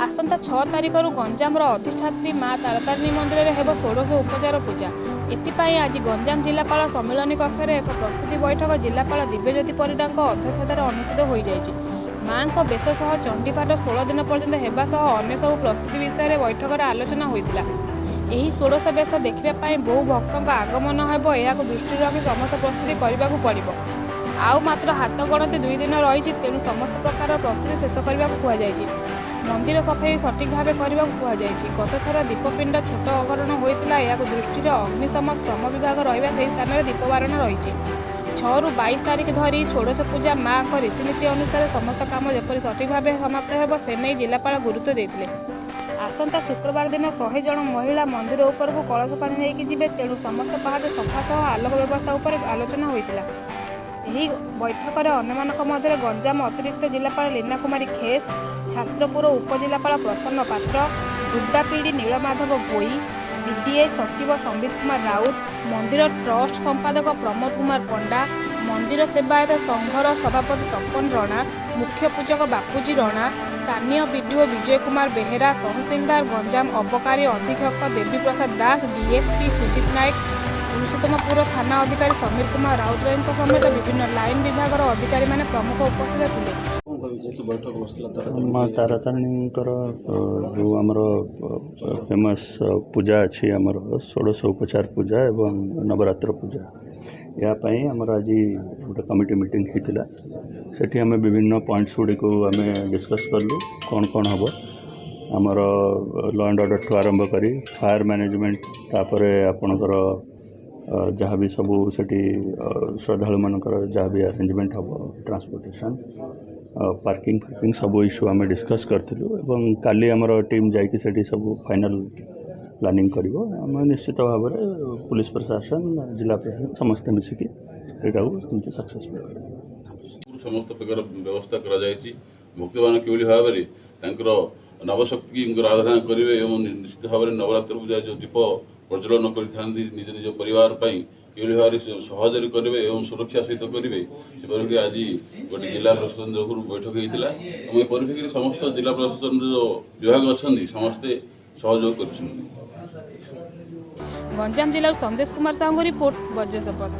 ଆସନ୍ତା 6 ତାରିଖରୁ ଗଞ୍ଜାମର ଅଧିଷ୍ଠାତ୍ରୀ ମା ତାରାତାରିଣୀ ମନ୍ଦିରରେ ହେବ ଷୋଡ଼ଶ ଉପଚାର ପୂଜା। ଏଥିପାଇଁ ଆଜି ଗଞ୍ଜାମ ଜିଲ୍ଲାପାଳ ସମ୍ମିଳନୀ କକ୍ଷରେ ଏକ ପ୍ରସ୍ତୁତି ବୈଠକ ଜିଲ୍ଲାପାଳ ଦିବ୍ୟଜ୍ୟୋତି ପରିଡ଼ାଙ୍କ ଅଧ୍ୟକ୍ଷତାରେ ଅନୁଷ୍ଠିତ ହୋଇଯାଇଛି। ମାଙ୍କ ବେଶ ସହ ଚଣ୍ଡୀପାଠ 16 ଦିନ ପର୍ଯ୍ୟନ୍ତ ହେବା ସହ ଅନ୍ୟ ସବୁ ପ୍ରସ୍ତୁତି ବିଷୟରେ ବୈଠକରେ ଆଲୋଚନା ହୋଇଥିଲା। ଏହି ଷୋଡ଼ଶ ବେଶ ଦେଖିବା ପାଇଁ ବହୁ ଭକ୍ତଙ୍କ ଆଗମନ ହେବ। ଏହାକୁ ଦୃଷ୍ଟିରେ ରଖି ସମସ୍ତ ପ୍ରସ୍ତୁତି କରିବାକୁ ପଡ଼ିବ। ଆଉ ମାତ୍ର ହାତ ଗଣତି 2 ଦିନ ରହିଛି। ତେଣୁ ସମସ୍ତ ପ୍ରକାର ପ୍ରସ୍ତୁତି ଶେଷ କରିବାକୁ କୁହାଯାଇଛି। ମନ୍ଦିର ସଫେଇ ସଠିକ୍ ଭାବେ କରିବାକୁ କୁହାଯାଇଛି। ଗତଥର ଦୀପପିଣ୍ଡ ଛୋଟ ଅଘଟଣ ହୋଇଥିଲା। ଏହାକୁ ଦୃଷ୍ଟିରେ ଅଗ୍ନିଶମ, ଶ୍ରମ ବିଭାଗ ରହିବା ସେହି ସ୍ଥାନରେ ଦୀପ ବାରଣ ରହିଛି। 6ରୁ 22 ତାରିଖ ଧରି ଷୋଡ଼ଶ ପୂଜା। ମାଙ୍କ ରୀତିନୀତି ଅନୁସାରେ ସମସ୍ତ କାମ ଯେପରି ସଠିକ୍ ଭାବେ ସମାପ୍ତ ହେବ, ସେନେଇ ଜିଲ୍ଲାପାଳ ଗୁରୁତ୍ୱ ଦେଇଥିଲେ। ଆସନ୍ତା ଶୁକ୍ରବାର ଦିନ 100 ଜଣ ମହିଳା ମନ୍ଦିର ଉପରକୁ କଳସ ପାଣି ନେଇକି ଯିବେ। ତେଣୁ ସମସ୍ତ ପାହାଚ ସଫା ସହ ଆଲୋକ ବ୍ୟବସ୍ଥା ଉପରେ ଆଲୋଚନା ହୋଇଥିଲା। ଏହି ବୈଠକରେ ଅନ୍ୟମାନଙ୍କ ମଧ୍ୟରେ ଗଞ୍ଜାମ ଅତିରିକ୍ତ ଜିଲ୍ଲାପାଳ ଲୀନା କୁମାରୀ ଖେସ୍, ଛତ୍ରପୁର ଉପଜିଲ୍ଲାପାଳ ପ୍ରସନ୍ନ ପାତ୍ର, ବୁଡା ପିଡି ନୀଳମାଧବ ଭୋଇ, ବିଡିଏ ସଚିବ ସମ୍ବିତ କୁମାର ରାଉତ, ମନ୍ଦିର ଟ୍ରଷ୍ଟ ସମ୍ପାଦକ ପ୍ରମୋଦ କୁମାର ପଣ୍ଡା, ମନ୍ଦିର ସେବାୟତ ସଂଘର ସଭାପତି ତପନ ରଣା, ମୁଖ୍ୟ ପୂଜକ ବାପୁଜୀ ରଣା, ସ୍ଥାନୀୟ ବିଡିଓ ବିଜୟ କୁମାର ବେହେରା, ତହସିଲଦାର, ଗଞ୍ଜାମ ଅବକାରୀ ଅଧୀକ୍ଷକ ଦେବୀ ପ୍ରସାଦ ଦାସ, ଡିଏସ୍ପି ସୁଜିତ ନାୟକ, ପୁରୁଷୋତ୍ତମପୁର ଥାନା ଅଧିକାରୀ ସମୀର କୁମାର ରାଉତରାୟଙ୍କ ସମେତ ବିଭିନ୍ନ ଲାଇନ୍ ବିଭାଗର ଅଧିକାରୀମାନେ ପ୍ରମୁଖ ଉପସ୍ଥିତ ଥିଲେ। କ'ଣ କହିବି, ଯେହେତୁ ବୈଠକ ବସିଥିଲା ମା ତାରାତାରିଣୀଙ୍କର ଯେଉଁ ଆମର ଫେମସ୍ ପୂଜା ଅଛି, ଆମର ଷୋଡ଼ଶ ଉପଚାର ପୂଜା ଏବଂ ନବରାତ୍ର ପୂଜା, ଏହା ପାଇଁ ଆମର ଆଜି ଗୋଟେ କମିଟି ମିଟିଂ ହେଇଥିଲା। ସେଠି ଆମେ ବିଭିନ୍ନ ପଏଣ୍ଟସ୍ ଗୁଡ଼ିକୁ ଆମେ ଡିସ୍କସ୍ କଲୁ, କ'ଣ କ'ଣ ହେବ। ଆମର ଲ ଆଣ୍ଡ ଅର୍ଡ଼ରଠୁ ଆରମ୍ଭ କରି ଫାୟାର ମ୍ୟାନେଜମେଣ୍ଟ, ତାପରେ ଆପଣଙ୍କର ଯାହା ବି ସବୁ ସେଠି ଶ୍ରଦ୍ଧାଳୁମାନଙ୍କର ଯାହା ବି ଆରେଞ୍ଜମେଣ୍ଟ ହେବ, ଟ୍ରାନ୍ସପୋର୍ଟେସନ୍, ପାର୍କିଂ ଫାର୍କିଂ, ସବୁ ଇସ୍ୟୁ ଆମେ ଡିସ୍କସ୍ କରିଥିଲୁ ଏବଂ କାଲି ଆମର ଟିମ୍ ଯାଇକି ସେଠି ସବୁ ଫାଇନାଲ୍ ପ୍ଲାନିଂ କରିବ। ଆମେ ନିଶ୍ଚିତ ଭାବରେ ପୁଲିସ ପ୍ରଶାସନ, ଜିଲ୍ଲା ପ୍ରଶାସନ ସମସ୍ତେ ମିଶିକି ଏଇଟାକୁ କେମିତି ସକ୍ସେସଫୁଲ୍ କରିବୁ। ସମସ୍ତ ପ୍ରକାର ବ୍ୟବସ୍ଥା କରାଯାଇଛି। ଭକ୍ତମାନେ କିଭଳି ଭାବରେ ତାଙ୍କର ନବଶକ୍ତିଙ୍କର ଆରାଧନା କରିବେ ଏବଂ ନିଶ୍ଚିତ ଭାବରେ ନବରାତ୍ର ପୂଜା ଯେଉଁ ଦୀପ ପ୍ରଜ୍ୱଳନ କରିଥାନ୍ତି ନିଜ ନିଜ ପରିବାର ପାଇଁ, କିଭଳି ଭାବରେ ସେ ସହଜରେ କରିବେ ଏବଂ ସୁରକ୍ଷା ସହିତ କରିବେ, ସେ ପରିପ୍ରେକ୍ଷୀରେ ଆଜି ଗୋଟେ ଜିଲ୍ଲା ପ୍ରଶାସନ ତରଫରୁ ବୈଠକ ହେଇଥିଲା ଏବଂ ଏ ପରିପ୍ରେକ୍ଷୀରେ ସମସ୍ତ ଜିଲ୍ଲା ପ୍ରଶାସନର ଯେଉଁ ବିଭାଗ ଅଛନ୍ତି, ସମସ୍ତେ ସହଯୋଗ କରିଛନ୍ତି। ଗଞ୍ଜାମ ଜିଲ୍ଲାରୁ ସନ୍ଦେଶ କୁମାର ସାହୁଙ୍କ ରିପୋର୍ଟ, ବଜ୍ରସପତ।